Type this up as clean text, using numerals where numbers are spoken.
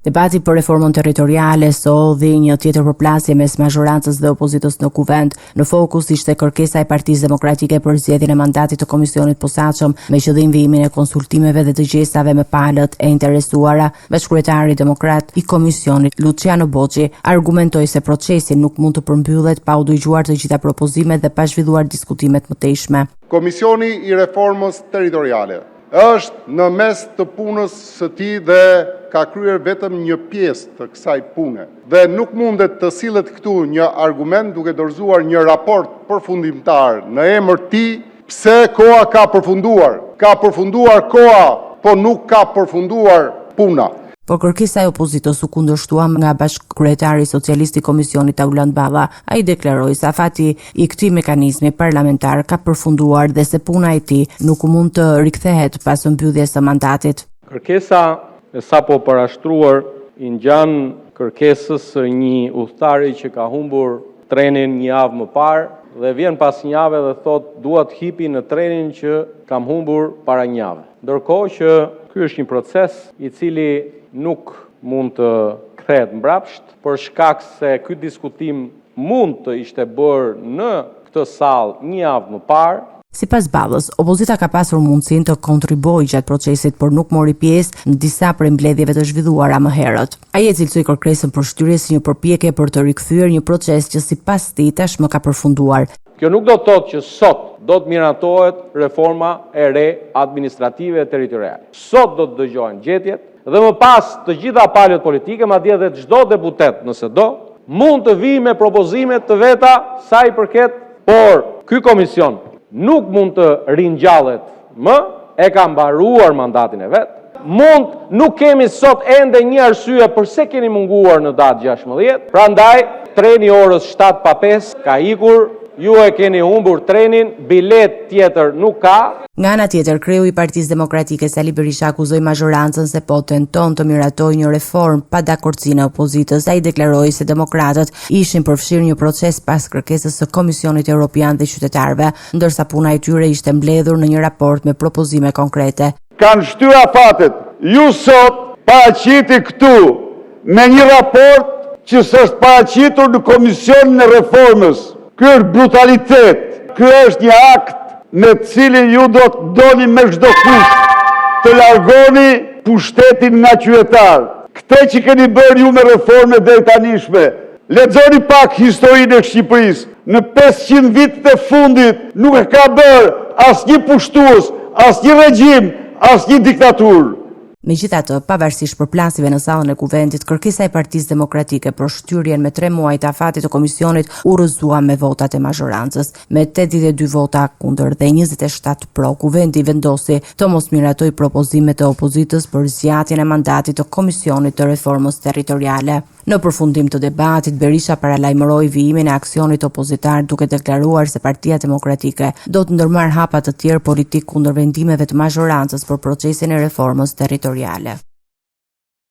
Debati për reformën territoriale solli një tjetër përplasje mes mazhorancës dhe opozitës në Kuvend. Në fokus ishte kërkesa e Partisë Demokratike për zgjatjen e mandatit të Komisionit të Posaçëm me qëllim vijimin e konsultimeve dhe dëgjesave me palët e interesuara. Bashkëkryetari demokrat i komisionit, Luçiano Boçi, argumentoi se procesi nuk mund të përmbyllet pa u dëgjuar të gjitha propozimet dhe pa zhvilluar diskutime të mëtejshme. Komisioni i Reformës Territoriale Është në mes të punës së tij dhe ka kryer vetëm një pjesë të kësaj pune dhe nuk mundet të sillet këtu një argument duke dorëzuar një raport përfundimtar në emër të tij pse koha ka përfunduar. Ka përfunduar koha, po nuk ka përfunduar puna. Por kërkesa e opozitës u kundërshtua nga bashkëkryetari socialist i komisionit Taulant Balla. Ai deklaroi se afati i këtij mekanizmi parlamentar ka përfunduar dhe se puna e tij nuk mund të rikthehet pas mbylljes së mandatit. Kërkesa e sapo parashtruar i ngjan kërkesës së një udhëtari që ka humbur trenin një javë më parë dhe vjen pas një jave dhe thotë dua të hipi në trenin që kam humbur para një jave. Ndërkohë që ky është një proces i cili nuk mund të kthehet mbrapsht, për shkak se ky diskutim mund të ishte bërë në këtë sallë një javë më parë. Sipas Ballës, opozita ka pasur mundësinë të kontribuojë gjatë procesit, por nuk mori pjesë në disa prej mbledhjeve të zhvilluara më herët. Ai e cilësoi kërkesën për shtyrje si një përpjekje për të rikthyer një proces që sipas tij tashmë ka përfunduar. Kjo nuk do të thotë që sot do të miratohet reforma e re administrative e territoriale. Sot do të dëgjohen gjetjet dhe më pas të gjitha palët politike, madje edhe çdo deputet nëse do, mund të vijë me propozime të veta sa i përket, por ky komision nuk mund të ringjallet më, e ka mbaruar mandatin e vet. Mund, nuk kemi sot ende një arsye përse keni munguar në datë 16, prandaj treni i orës 7 pa 5 ka ikur, ju e keni humbur trenin, biletë tjetër nuk ka. Nga ana tjetër, kreu i Partisë Demokratike Sali Berisha akuzoi mazhorancën se po tenton të miratojë një reformë pa dakordësinë e opozitës. Ai deklaroi se demokratët ishin përfshirë në proces pas kërkesës së Komisionit Europian dhe qytetarëve, ndërsa puna e tyre ishte mbledhur në një raport me propozime konkrete. Kanë shtyrë afatet. Ju sot paraqiteni këtu me një raport që s'është paraqitur në Komisionin e Reformës. Ky është brutalitet. Ky është një akt me të cilin ju do të doni me çdo kusht të largoni pushtetin nga qytetarët. Këtë që keni bërë ju me reformën e deritanishme, Lexoni pak historinë e Shqipërisë, në 500 vitet e fundit nuk e ka bërë asnjë pushtues, asnjë regjim, asnjë diktaturë. Megjithatë, pavarësisht përplasjeve në sallën e Kuvendit, kërkesa e Partisë Demokratike për shtyrjen me 3 muaj të afatit të komisionit u rrëzua me votat e mazhorancës. Me 82 vota kundër dhe 27 pro, Kuvendi vendosi të mos miratojë propozimet e opozitës për zgjatjen e mandatit të Komisionit të Reformës Territoriale. Në përfundim të debatit, Berisha paralajmëroi vijimin e aksionit opozitar duke deklaruar se Partia Demokratike do të ndërmarrë hapa të tjerë politikë kundër vendimeve të mazhorancës për procesin e reformës territoriale.